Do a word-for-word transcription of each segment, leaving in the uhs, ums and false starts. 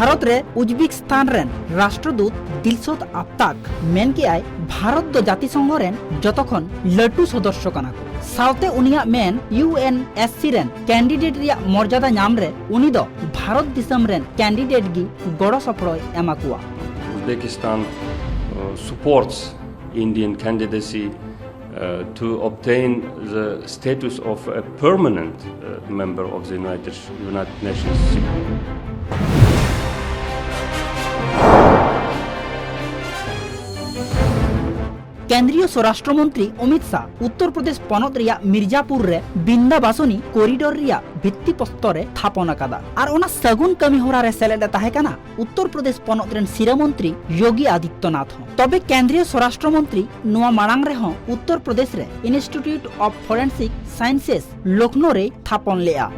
ᱵᱷᱟᱨᱚᱛ ᱨᱮ ᱩᱡᱽᱵᱮᱠᱤᱥᱛᱟᱱ ᱨᱮᱱ ᱨᱟᱥᱴᱨᱚᱫᱩᱛ ᱫᱤᱞᱥᱚᱫ ᱟᱯᱛᱟᱠ ᱢᱮᱱ ᱠᱮᱜᱼᱟᱭ, ᱵᱷᱟᱨᱚᱛ ᱫᱚ ᱡᱟᱹᱛᱤ ᱥᱚᱝᱜᱷᱚ ᱨᱮᱱ ᱡᱚᱛᱚ ᱠᱷᱚᱱ ᱞᱟᱹᱴᱩ ᱥᱚᱫᱚᱥᱥᱚ ᱠᱟᱱᱟ ᱠᱚ᱾ ᱥᱟᱶᱛᱮ ᱩᱱᱤᱭᱟᱜ ᱢᱮᱱ ᱤᱭᱩ ᱮᱱ ᱮᱥ ᱥᱤ ᱨᱮᱱ ᱠᱮᱱᱰᱤᱰᱮᱴ ᱨᱮᱭᱟᱜ ᱢᱚᱨᱡᱟᱫᱟ ᱧᱟᱢ ᱨᱮ ᱩᱱᱤ ᱫᱚ ᱵᱷᱟᱨᱚᱛ ᱫᱤᱥᱚᱢ ᱨᱮᱱ ᱠᱮᱱᱰᱤᱰᱮᱴ ᱜᱮ ᱜᱚᱲᱚ ᱥᱚᱯᱚᱦᱚᱭ ᱮᱢᱟ ᱠᱚᱣᱟ᱾ Uzbekistan uh, supports Indian candidacy uh, to obtain the status of a permanent uh, member of the United, United Nations Security. ᱠᱮᱱᱫᱨᱤᱭᱚ ᱥᱚᱨᱟᱥᱴᱨᱚ ᱢᱚᱱᱛᱨᱤ ᱚᱢᱤᱛ ᱥᱟᱦ ᱩᱛᱛᱚᱨ ᱯᱨᱚᱫᱮᱥ ᱯᱚᱱᱚᱛ ᱨᱮᱭᱟᱜ ᱢᱤᱨᱡᱟᱯᱩᱨ ᱨᱮ ᱵᱤᱱᱫᱟᱵᱟᱥᱚᱱᱤ ᱠᱚᱨᱤᱰᱚᱨ ᱨᱮᱭᱟᱜ ᱵᱷᱤᱛᱛᱤ ᱯᱚᱥᱛᱚᱨ ᱮ ᱛᱷᱟᱯᱚᱱ ᱟᱠᱟᱫᱟ ᱟᱨ ᱚᱱᱟ ᱥᱟᱹᱜᱩᱱ ᱠᱟᱹᱢᱤ ᱦᱚᱨᱟ ᱨᱮ ᱥᱮᱞᱮᱫ ᱮ ᱛᱟᱦᱮᱸ ᱠᱟᱱᱟ ᱩᱛᱛᱚᱨ ᱯᱨᱚᱫᱮᱥ ᱯᱚᱱᱚᱛ ᱨᱮᱱ ᱥᱤᱨᱟᱹ ᱢᱚᱱᱛᱨᱤ ᱭᱳᱜᱤ ᱟᱫᱤᱛᱭᱚᱱᱟᱛᱷ ᱦᱚᱸ᱾ ᱛᱚᱵᱮ ᱠᱮᱱᱫᱨᱤᱭᱚ ᱥᱚᱨᱟᱥᱴᱨᱚ ᱢᱚᱱᱛᱨᱤ ᱱᱚᱣᱟ ᱢᱟᱲᱟᱝ ᱨᱮᱦᱚᱸ ᱩᱛᱛᱚᱨ ᱯᱨᱚᱫᱮᱥ ᱨᱮ Institute of Forensic Sciences Lucknow ᱨᱮᱭ ᱛᱷᱟᱯᱚᱱ ᱞᱮᱫᱼᱟ᱾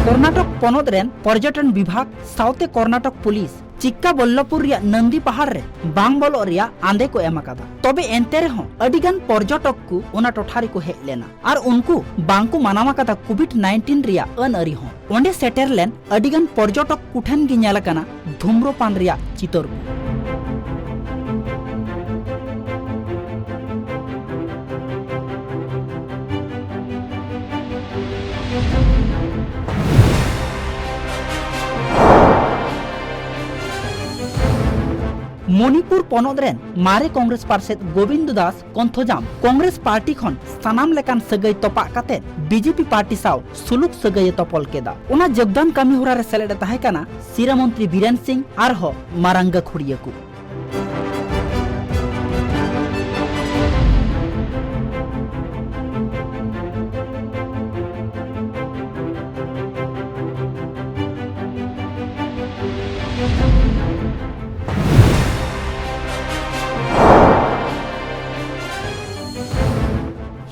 ᱠᱚᱨᱱᱟᱴᱚᱠ ᱯᱚᱱᱚᱛ ᱨᱮᱱ ᱯᱚᱨᱡᱚᱴᱚᱱ ᱵᱤᱵᱷᱟᱜᱽ ᱥᱟᱶᱛᱮ ᱠᱚᱨᱱᱟᱴᱚᱠ ᱯᱩᱞᱤᱥ ᱪᱤᱠᱠᱟᱵᱚᱞᱞᱚᱯᱩᱨ ᱨᱮᱭᱟᱜ ᱱᱟᱱᱫᱤ ᱯᱟᱦᱟᱲ ᱨᱮ ᱵᱟᱝ ᱵᱚᱞᱚᱜ ᱨᱮᱭᱟᱜ ᱟᱸᱫᱮ ᱠᱚ ᱮᱢ ᱟᱠᱟᱫᱟ᱾ ᱛᱚᱵᱮ ᱮᱱᱛᱮ ᱨᱮᱦᱚᱸ ᱟᱹᱰᱤ ᱜᱟᱱ ᱯᱚᱨᱡᱚᱴᱚᱠ ᱠᱚ ᱚᱱᱟ ᱴᱚᱴᱷᱟ ᱨᱮᱠᱚ ᱦᱮᱡ ᱞᱮᱱᱟ ᱟᱨ ᱩᱱᱠᱩ ᱵᱟᱝ ᱠᱚ ᱢᱟᱱᱟᱣ ᱟᱠᱟᱫᱟ ᱠᱳᱵᱷᱤᱰ ᱱᱟᱭᱤᱱᱴᱤᱱ ᱨᱮᱭᱟᱜ ᱟᱹᱱ ᱟᱹᱨᱤ ᱦᱚᱸ᱾ ᱚᱸᱰᱮ ᱥᱮᱴᱮᱨ ᱞᱮᱱ ᱟᱹᱰᱤ ᱜᱟᱱ ᱯᱚᱨᱡᱚᱴᱚᱠ ᱠᱚ ᱴᱷᱮᱱ ᱜᱮ ᱧᱮᱞ ᱟᱠᱟᱱᱟ ᱫᱷᱩᱢᱨᱚᱯᱟᱱ ᱨᱮᱭᱟᱜ ᱪᱤᱛᱟᱹᱨ ᱠᱚ᱾ ᱢᱚᱱᱤᱯᱩᱨ ᱯᱚᱱᱚᱛ ᱨᱮᱱ ᱢᱟᱨᱮ ᱠᱚᱝᱜᱨᱮᱥ ᱯᱟᱨᱥᱮᱛ ᱜᱳᱵᱤᱱᱫᱚ ᱫᱟᱥ ᱠᱚᱱᱛᱷᱚᱡᱟᱢ ᱠᱚᱝᱜᱨᱮᱥ ᱯᱟᱨᱴᱤ ᱠᱷᱚᱱ ᱥᱟᱱᱟᱢ ᱞᱮᱠᱟᱱ ᱥᱟᱹᱜᱟᱹᱭ ᱛᱚᱯᱟᱜ ᱠᱟᱛᱮ ᱵᱤᱡᱮᱯᱤ ᱯᱟᱨᱴᱤ ᱥᱟᱶ ᱥᱩᱞᱩᱠ ᱥᱟᱹᱜᱟᱹᱭ ᱮ ᱛᱚᱯᱚᱞ ᱠᱮᱫᱟ᱾ ᱚᱱᱟ ᱡᱳᱜᱽᱫᱟᱱ ᱠᱟᱹᱢᱤ ᱦᱚᱨᱟ ᱨᱮ ᱥᱮᱞᱮᱫ ᱮ ᱛᱟᱦᱮᱸ ᱠᱟᱱᱟ ᱥᱤᱨᱟᱹ ᱢᱚᱱᱛᱨᱤ ᱵᱤᱨᱮᱱ ᱥᱤᱝ ᱟᱨᱦᱚᱸ ᱢᱟᱨᱟᱝ ᱜᱟᱹᱠᱷᱩᱲᱤᱭᱟᱹ ᱠᱚ᱾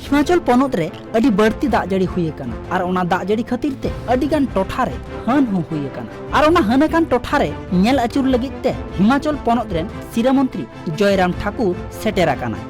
ᱦᱤᱢᱟᱪᱚᱞ ᱯᱚᱱᱚᱛ ᱨᱮ ᱟᱹᱰᱤ ᱵᱟᱹᱲᱛᱤ ᱫᱟᱜ ᱡᱟᱹᱲᱤ ᱦᱩᱭ ᱟᱠᱟᱱᱟ ᱟᱨ ᱚᱱᱟ ᱫᱟᱜ ᱡᱟᱹᱲᱤ ᱠᱷᱟᱹᱛᱤᱨ ᱛᱮ ᱟᱹᱰᱤ ᱜᱟᱱ ᱴᱚᱴᱷᱟ ᱨᱮ ᱦᱟᱹᱱ ᱦᱚᱸ ᱦᱩᱭ ᱟᱠᱟᱱᱟ ᱟᱨ ᱚᱱᱟ ᱦᱟᱹᱱ ᱟᱠᱟᱱ ᱴᱚᱴᱷᱟ ᱨᱮ ᱧᱮᱞ ᱟᱹᱪᱩᱨ ᱞᱟᱹᱜᱤᱫ ᱛᱮ ᱦᱤᱢᱟᱪᱚᱞ ᱯᱚᱱᱚᱛ ᱨᱮᱱ ᱥᱤᱨᱟᱹ ᱢᱚᱱᱛᱨᱤ ᱡᱚᱭᱨᱟᱢ ᱴᱷᱟᱠᱩᱨ ᱥᱮᱴᱮᱨ ᱟᱠᱟᱱᱟᱭ᱾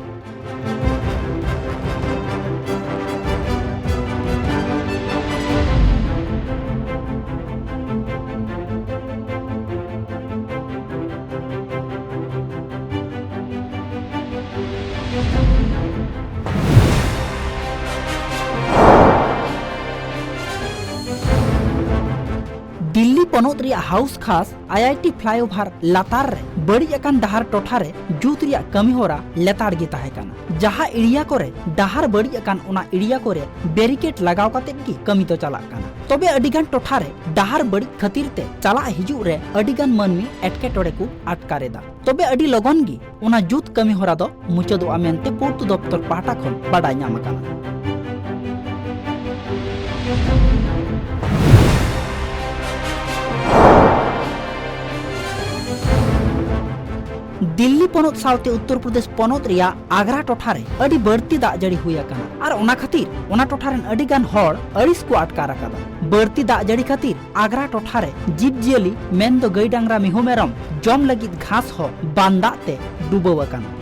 ᱫᱤᱞᱞᱤ ᱯᱚᱱᱚᱛ ᱨᱮᱭᱟᱜ ᱦᱟᱣᱩᱥ ᱠᱷᱟᱥ ᱟᱭᱟᱭᱴᱤ ᱯᱷᱞᱟᱭᱳᱵᱷᱟᱨ ᱞᱟᱛᱟᱨ ᱨᱮ ᱵᱟᱹᱲᱤᱡ ᱟᱠᱟᱱ ᱰᱟᱦᱟᱨ ᱴᱚᱴᱷᱟ ᱨᱮ ᱡᱩᱛ ᱨᱮᱭᱟᱜ ᱠᱟᱹᱢᱤ ᱦᱚᱨᱟ ᱞᱮᱛᱟᱲ ᱜᱮ ᱛᱟᱦᱮᱸ ᱠᱟᱱᱟ᱾ ᱡᱟᱦᱟᱸ ᱮᱨᱤᱭᱟ ᱠᱚᱨᱮ ᱰᱟᱦᱟᱨ ᱵᱟᱹᱲᱤᱡ ᱟᱠᱟᱱ, ᱚᱱᱟ ᱮᱨᱤᱭᱟ ᱠᱚᱨᱮ ᱵᱮᱨᱤᱠᱮᱰ ᱞᱟᱜᱟᱣ ᱠᱟᱛᱮᱫ ᱜᱮ ᱠᱟᱹᱢᱤ ᱫᱚ ᱪᱟᱞᱟᱜ ᱠᱟᱱᱟ᱾ ᱛᱚᱵᱮ ᱟᱹᱰᱤ ᱜᱟᱱ ᱴᱚᱴᱷᱟ ᱨᱮ ᱰᱟᱦᱟᱨ ᱵᱟᱹᱲᱤᱡ ᱠᱷᱟᱹᱛᱤᱨ ᱛᱮ ᱪᱟᱞᱟᱜ ᱦᱤᱡᱩᱜ ᱨᱮ ᱟᱹᱰᱤ ᱜᱟᱱ ᱢᱟᱹᱱᱢᱤ ᱮᱴᱠᱮᱴᱚᱬᱮ ᱠᱚ ᱟᱴᱠᱟᱨ ᱮᱫᱟ᱾ ᱛᱚᱵᱮ ᱟᱹᱰᱤ ᱞᱚᱜᱚᱱ ᱜᱮ ᱚᱱᱟ ᱡᱩᱛ ᱠᱟᱹᱢᱤ ᱦᱚᱨᱟ ᱫᱚ ᱢᱩᱪᱟᱹᱫᱚᱜᱼᱟ ᱢᱮᱱᱛᱮ ᱯᱩᱨᱛᱩ ᱫᱚᱯᱛᱚᱨ ᱯᱟᱦᱴᱟ ᱠᱷᱚᱱ ᱵᱟᱰᱟᱭ ᱧᱟᱢ ᱟᱠᱟᱱᱟ᱾ ᱫᱤᱞᱞᱤ ᱯᱚᱱᱚᱛ ᱥᱟᱶᱛᱮ ᱩᱛᱛᱚᱨ ᱯᱨᱚᱫᱮᱥ ᱯᱚᱱᱚᱛ ᱨᱮᱭᱟᱜ ᱟᱜᱽᱨᱟ ᱴᱚᱴᱷᱟ ᱨᱮ ᱟᱹᱰᱤ ᱵᱟᱹᱲᱛᱤ ᱫᱟᱜ ᱡᱟᱹᱲᱤ ᱦᱩᱭ ᱟᱠᱟᱱᱟ ᱟᱨ ᱚᱱᱟ ᱠᱷᱟᱹᱛᱤᱨ ᱚᱱᱟ ᱴᱚᱴᱷᱟ ᱨᱮᱱ ᱟᱹᱰᱤ ᱜᱟᱱ ᱦᱚᱲ ᱟᱹᱲᱤᱥ ᱠᱚ ᱟᱴᱠᱟᱨ ᱟᱠᱟᱫᱟ᱾ ᱵᱟᱹᱲᱛᱤ ᱫᱟᱜ ᱡᱟᱹᱲᱤ ᱠᱷᱟᱹᱛᱤᱨ ᱟᱜᱽᱨᱟ ᱴᱚᱴᱷᱟ ᱨᱮ ᱡᱤᱵᱽ ᱡᱤᱭᱟᱹᱞᱤ ᱢᱮᱱᱫᱚ ᱜᱟᱹᱭ ᱰᱟᱝᱨᱟ ᱢᱤᱦᱩ ᱢᱮᱨᱚᱢ ᱡᱚᱢ ᱞᱟᱹᱜᱤᱫ ᱜᱷᱟᱥ ᱦᱚᱸ ᱵᱟᱱ ᱫᱟᱜ ᱛᱮ ᱰᱩᱵᱟᱹᱣ ᱟᱠᱟᱱᱟ᱾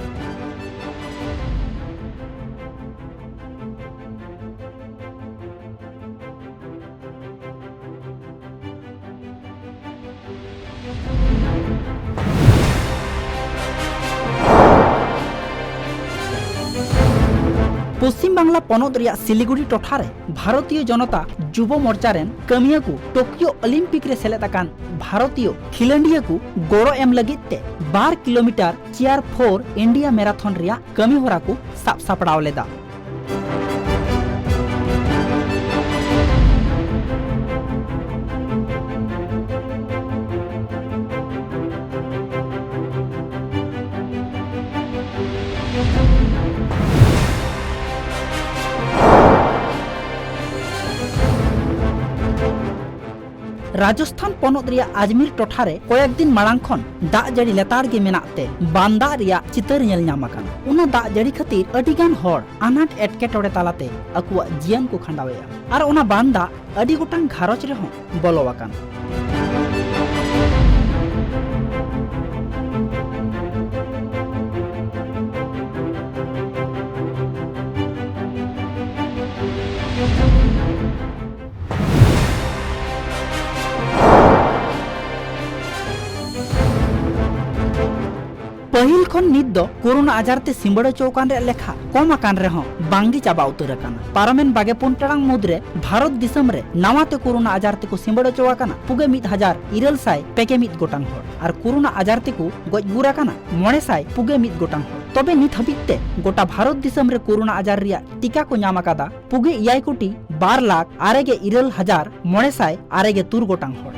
ᱯᱚᱥᱪᱤᱢ ᱵᱟᱝᱞᱟ ᱯᱚᱱᱚᱛ ᱨᱮᱭᱟᱜ ᱥᱤᱞᱤᱜᱩᱲᱤ ᱴᱚᱴᱷᱟ ᱨᱮ ᱵᱷᱟᱨᱚᱛᱤᱭᱚ ᱡᱚᱱᱚᱛᱟ ᱡᱩᱵᱚ ᱢᱚᱨᱪᱟ ᱨᱮᱱ ᱠᱟᱹᱢᱤᱭᱟᱹ ᱠᱚ ᱴᱳᱠᱤᱭᱳ ᱚᱞᱤᱢᱯᱤᱠ ᱨᱮ ᱥᱮᱞᱮᱫ ᱟᱠᱟᱱ ᱵᱷᱟᱨᱚᱛᱤᱭᱚ ᱠᱷᱤᱞᱟᱹᱱᱰᱤᱭᱟᱹ ᱠᱚ ᱜᱚᱲᱚ ᱮᱢ ᱞᱟᱹᱜᱤᱫ ᱛᱮ ᱵᱟᱨ ᱠᱤᱞᱳᱢᱤᱴᱟᱨ ᱪᱤᱭᱟᱨ ᱯᱷᱚᱨ ᱤᱱᱰᱤᱭᱟ ᱢᱮᱨᱟᱛᱷᱚᱱ ᱨᱮᱭᱟᱜ ᱠᱟᱹᱢᱤ ᱦᱚᱨᱟ ᱠᱚ ᱥᱟᱵ ᱥᱟᱯᱲᱟᱣ ᱞᱮᱫᱟ᱾ ᱨᱟᱡᱚᱥᱛᱷᱟᱱ ᱯᱚᱱᱚᱛ ᱨᱮᱭᱟᱜ ᱟᱡᱢᱤᱨ ᱴᱚᱴᱷᱟ ᱨᱮ ᱠᱚᱭᱮᱠ ᱫᱤᱱ ᱢᱟᱲᱟᱝ ᱠᱷᱚᱱ ᱫᱟᱜ ᱡᱟᱹᱲᱤ ᱞᱮᱛᱟᱲ ᱜᱮ ᱢᱮᱱᱟᱜ ᱛᱮ ᱵᱟᱱ ᱫᱟᱜ ᱨᱮᱭᱟᱜ ᱪᱤᱛᱟᱹᱨ ᱧᱮᱞ ᱧᱟᱢ ᱟᱠᱟᱱᱟ᱾ ᱚᱱᱟ ᱫᱟᱜ ᱡᱟᱹᱲᱤ ᱠᱷᱟᱹᱛᱤᱨ ᱟᱹᱰᱤ ᱜᱟᱱ ᱦᱚᱲ ᱟᱱᱟᱴ ᱮᱴᱠᱮᱴᱚᱬᱮ ᱛᱟᱞᱟᱛᱮ ᱟᱠᱚᱣᱟᱜ ᱡᱤᱭᱚᱱ ᱠᱚ ᱠᱷᱟᱸᱰᱟᱣᱮᱫᱼᱟ᱾ ᱟᱨ ᱚᱱᱟ ᱵᱟᱱ ᱫᱟᱜ ᱟᱹᱰᱤ ᱜᱚᱴᱟᱝ ᱜᱷᱟᱨᱚᱸᱡᱽ ᱨᱮᱦᱚᱸ ᱵᱚᱞᱚ ᱟᱠᱟᱱᱟ᱾ ᱯᱟᱹᱦᱤᱞ ᱠᱷᱚᱱ ᱱᱤᱛ ᱫᱚ ᱠᱳᱨᱳᱱᱟ ᱟᱡᱟᱨ ᱛᱮ ᱥᱤᱸᱵᱟᱹᱲ ᱦᱚᱪᱚ ᱟᱠᱟᱱ ᱨᱮᱭᱟᱜ ᱞᱮᱠᱷᱟ ᱠᱚᱢ ᱟᱠᱟᱱ ᱨᱮᱦᱚᱸ ᱵᱟᱝᱜᱮ ᱪᱟᱵᱟ ᱩᱛᱟᱹᱨ ᱟᱠᱟᱱᱟ᱾ ᱯᱟᱨᱚᱢᱮᱱ ᱵᱟᱜᱮ ᱯᱩᱱ ᱴᱟᱲᱟᱝ ᱢᱩᱫᱽᱨᱮ ᱵᱷᱟᱨᱚᱛ ᱫᱤᱥᱚᱢ ᱨᱮ ᱱᱟᱣᱟ ᱛᱮ ᱠᱳᱨᱳᱱᱟ ᱟᱡᱟᱨ ᱛᱮᱠᱚ ᱥᱤᱸᱵᱟᱹᱲ ᱦᱚᱪᱚ ᱟᱠᱟᱱᱟ ᱯᱩᱜᱮ ᱢᱤᱫ ᱦᱟᱡᱟᱨ ᱤᱨᱟᱹᱞ ᱥᱟᱭ ᱯᱮᱜᱮ ᱢᱤᱫ ᱜᱚᱴᱟᱝ ᱦᱚᱲ ᱟᱨ ᱠᱳᱨᱳᱱᱟ ᱟᱡᱟᱨ ᱛᱮᱠᱚ ᱜᱚᱡ ᱜᱩᱨ ᱟᱠᱟᱱᱟ ᱢᱚᱬᱮ ᱥᱟᱭ ᱯᱩᱜᱮ ᱢᱤᱫ ᱜᱚᱴᱟᱝ ᱦᱚᱲ᱾ ᱛᱚᱵᱮ ᱱᱤᱛ ᱦᱟᱹᱵᱤᱡ ᱛᱮ ᱜᱚᱴᱟ ᱵᱷᱟᱨᱚᱛ ᱫᱤᱥᱚᱢ ᱨᱮ ᱠᱳᱨᱳᱱᱟ ᱟᱡᱟᱨ ᱨᱮᱭᱟᱜ ᱴᱤᱠᱟ ᱠᱚ ᱧᱟᱢ ᱟᱠᱟᱫᱟ ᱯᱩᱜᱮ ᱮᱭᱟᱭ ᱠᱳᱴᱤ ᱵᱟᱨ ᱞᱟᱠᱷ ᱟᱨᱮ ᱜᱮ ᱤᱨᱟᱹᱞ ᱦᱟᱡᱟᱨ ᱢᱚᱬᱮ ᱥᱟᱭ ᱟᱨᱮ ᱜᱮ ᱛᱩᱨ ᱜᱚᱴᱟᱝ ᱦᱚᱲ᱾